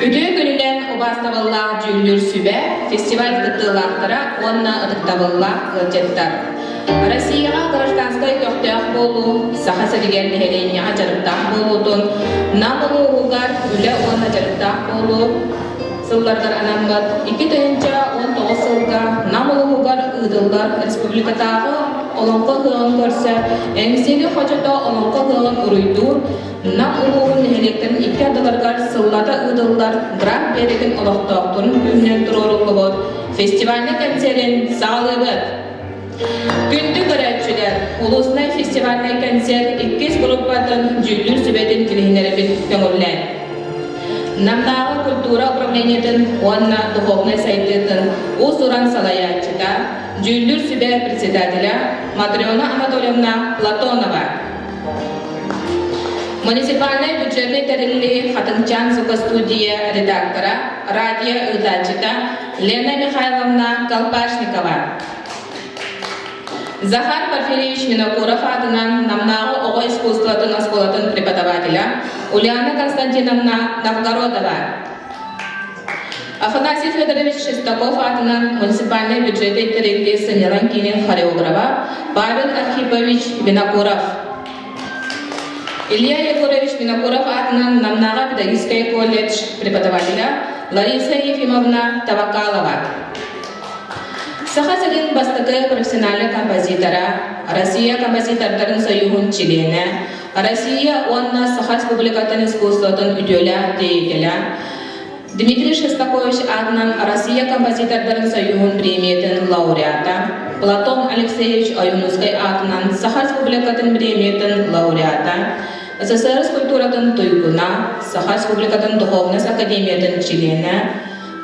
Үтүө күнүнэн убаастабыллаах дьүүллүүр сүбэ, фестиваль кыттыылаахтара уонна ытыктабыллаах ыалдьыттар! Россияҕа гражданскай көхтөөх буолуу, Саха сиригэр нэһилиэнньэҕэ дьарыктаах буолуутун, Нам улууһугар үлэ уонна дьарыктаах буолуу сылларыгар анаммыт 2019 сылга Нам улууһугар ыытыллар республикатааҕы Олоҥхо ыһыаҕын көрсө Эҥсиэли хочото Олоҥхо ыһыаҕын уруйдуур Нам улууһун нэһилиэктэрин икки ардыларыгар сыллата ыытыллар Граф Биэрэгин олохтоохторун күүһүнэн туруоруллубут фестивальнай кэнсиэрин саҕалыыбыт! Күндү көрөөччүлэр, улуснай фестивальнай кэнсиэр иккис группатын дьүүллүүр сүбэтин билиһиннэрэбит көҥүллээн. Намнааҕы культура управлениетын уонна духовнай сайдыытын уус-уран салайааччыта, дьүүллүүр сүбэ председателя Матрена Анатольевна Платонова. Муниципальнай бюджетнай тэриллии Хатыҥчаан звукостудия редактора, радио ыытааччыта Лена Михайловна Колпашникова. Захар Порфирьевич Винокуров аатынан Намнааҕы оҕо искусствотын оскуолатын преподавателя Ульяна Константиновна Новгородова. Афанасий Федорович Шестаков аатынан муниципальнай бюджетнай тэрилтэ сынньалаҥ киинин хореографа Павел Архипович Винокуров. Илья Егорович Винокуров аатынан Намнааҕы педагогическай колледж преподавателя Лариса Ефимовна Тавакалова. Саха сирин бастакы профессиональнай композитора, Россия композитордарын союһун чилиэнэ, Россия уонна Саха Республикатын искусствотын үтүөлээх деятеля, Дмитрий Шостакович аатынан Россия композитордарын союһун премиятын лауреата, Платон Алексеевич Ойуунускай аатынан Саха Республикатын премиятын лауреата, СССР культуратын туйгуна, Саха Республикатын Духовность Академиятын чилиэнэ,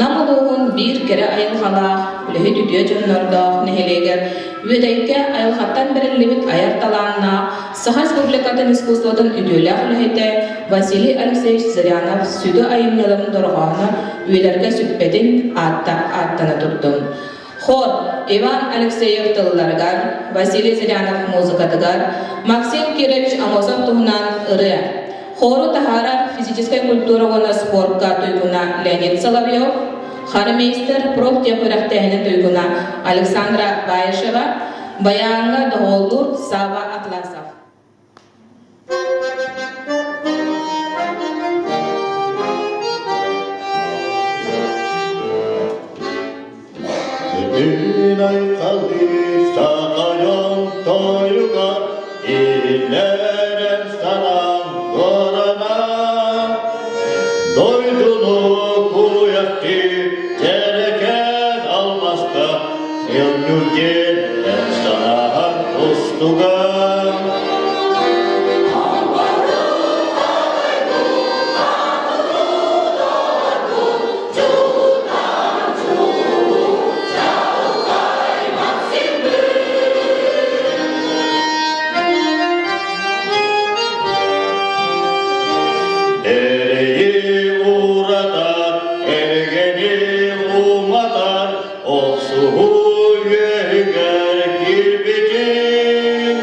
Нам улууһун биир кэрэ айылҕалаах, үлэһит үтүө дьоннордоох нэһилиэгэр Үөдэйгэ айылҕаттан бэриллибит айар талааннаах Саха Республикатын искусствотын үтүөлээх үлэһитэ Василий Алексеевич Зырянов сүдү айымньыларын дорҕооно үйэлэргэ сүппэтин ааттана турдун. Хор Иван Алексеев тылларыгар, Василий Зырянов музыкатыгар, Максим Кирович Амосов туһунан ырыа. Хору таһаарар физическэй культура уонна спортка туйгуна Леонид Соловьев, хормейстер профтех күрэхтэһини туйгуна Александра Баишева, баяҥҥа доҕуоллуур Сава Атласов. Бүтүн айхалы сахайон тойуга иһиллэрэн санаан горанан дойдуну куйахты дьэрэкээн алмаска Ньургун санаан устуган. Эрэйи уратар, эргэни уматар, охсуһуу үөһүгэр киирбитин.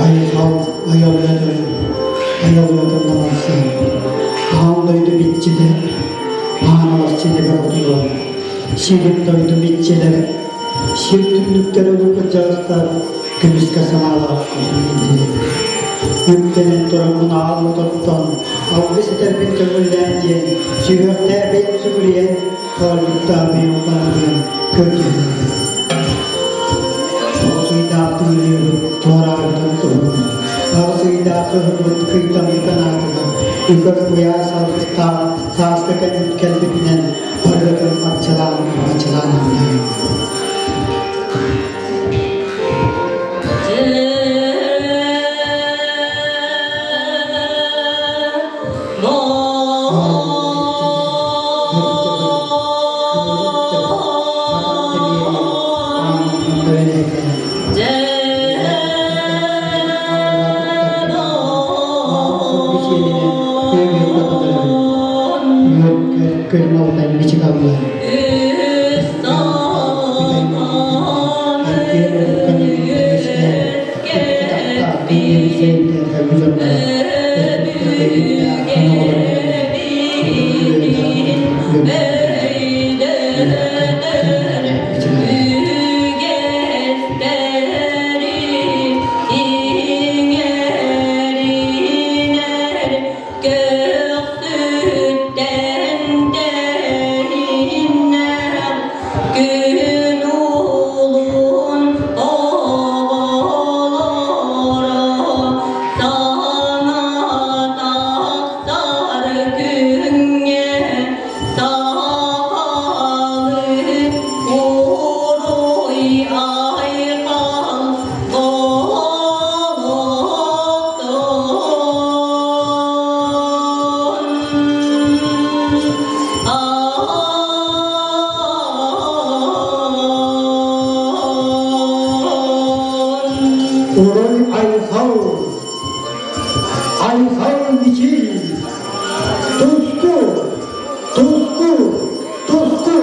Айхал айыллатын, айыллатын намарсан, аан дойду биччитэ, аан алахчыны бөҕөтүгэр, сирин дойду биччилэрэ, сир түннүктэрэ улуу кырдьаҕастар көмүскэ санаалаах кутун Үктэнэн тураммын аал отортон, алгыс этэрбин көҥүллээн диэн, сүһүөхтээ бэйэм сүгүрүйэн, хоолдьуктаабыйым диэн көрдөһөбүн. Тоҕус ыйдаах тыынныыбыт туораабытын туһунан, аҕыс ыйдаах кыһыммыт кыйтаммытын аатынан, үкэр куйаас алгыстаах сааскы кэлбитинэн барыгытын арчылаан арчылаан аннайын. Күн улун оҕолоро саҥа тахсар күҥҥэ сахалыы уруй айхал буолуохтун. Уруй айхал, айхал мичил, туску, туску, туску.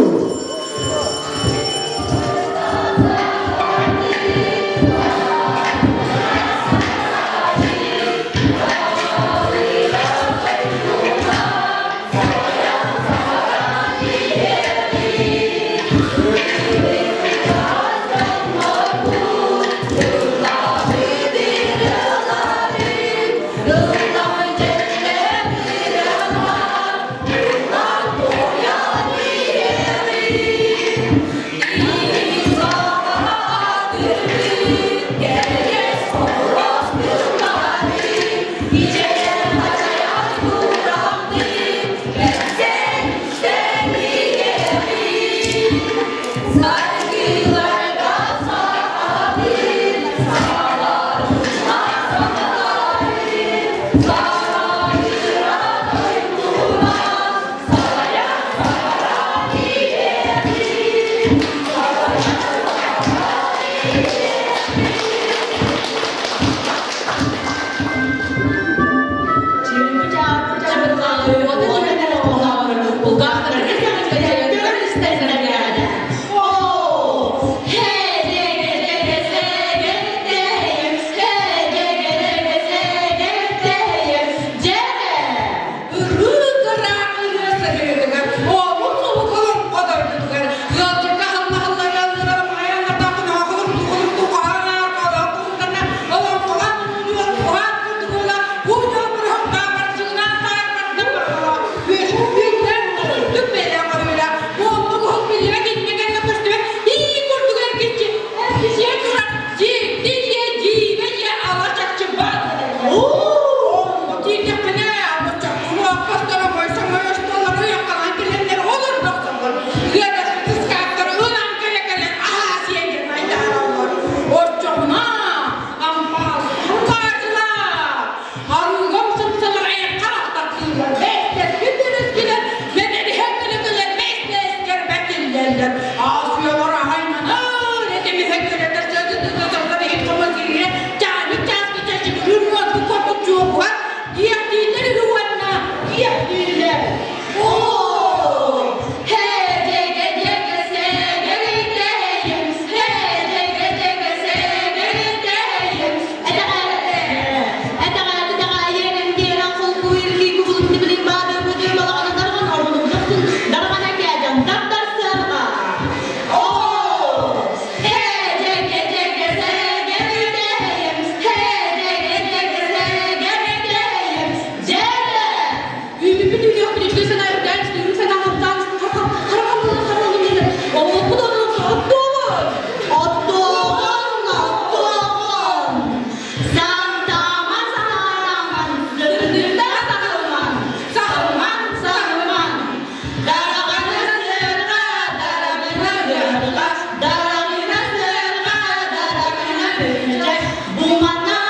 Бу манна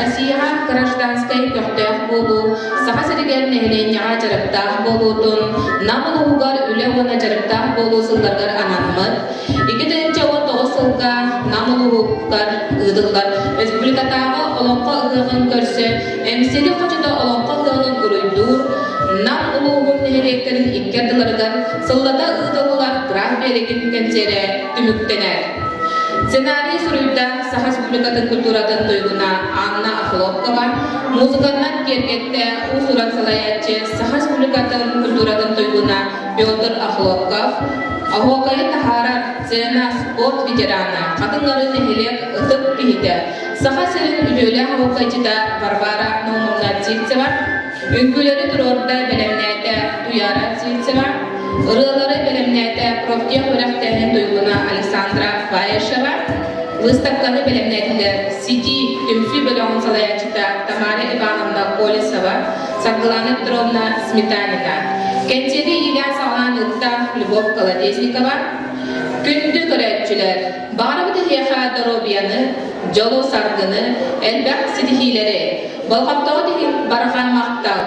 Россияҕа гражданскай көхтөөх буолуу Саха сиригэр нэһилиэнньэҕэ дьарыктаах буолуутун Нам улууһугар үлэ уонна дьарыктаах буолуу сылларыгар анаммыт 2019 сылга Нам улууһугар ыытыллар республикатааҕы Олоҥхо ыһыаҕын көрсө Эҥсиэли хочото Олоҥхо ыһыаҕын уруйдуур Нам улууһун нэһилиэктэрин икки ардыларыгар сыллата ыытыллар Граф биэрэгин кэнсиэрэ түмүктэнэр. Сценарий суруйда Саха Республикатын культуратын туйгуна Анна Охлопкова, музыканнан киэргэттэ уус-уран салайааччы Саха Республикатын культуратын туйгуна Петр Охлопков, оһуокайы таһаарар сцена спорт ветерана, Хатыҥ-Арыы нэһилиэк ытык киһитэ, Саха сирин үтүөлээх оһуокайдьыта Варвара Наумовна Сивцева, Үҥкүүлэри туруорда бэлэмнээтэ Туяра Сивцева, ырыалары бэлэмнээтэ профтех үөрэхтээһин туйгуна Александра Баишева, выставканы бэлэмнээтилэр Сити түмсүү бөлөҕүн салайааччыта Тамара Ивановна Колесова, Саргылана Петровна Сметанина. Кэнсиэри иилээн-саҕалаан ыытта Любовь Колодезникова. Күндү көрөөччүлэр, баҕарабыт эһиэхэ доруобуйаны, дьолу-саргыны, элбэх ситиһиилэри, болҕомтоҕут иһин барҕа махтал!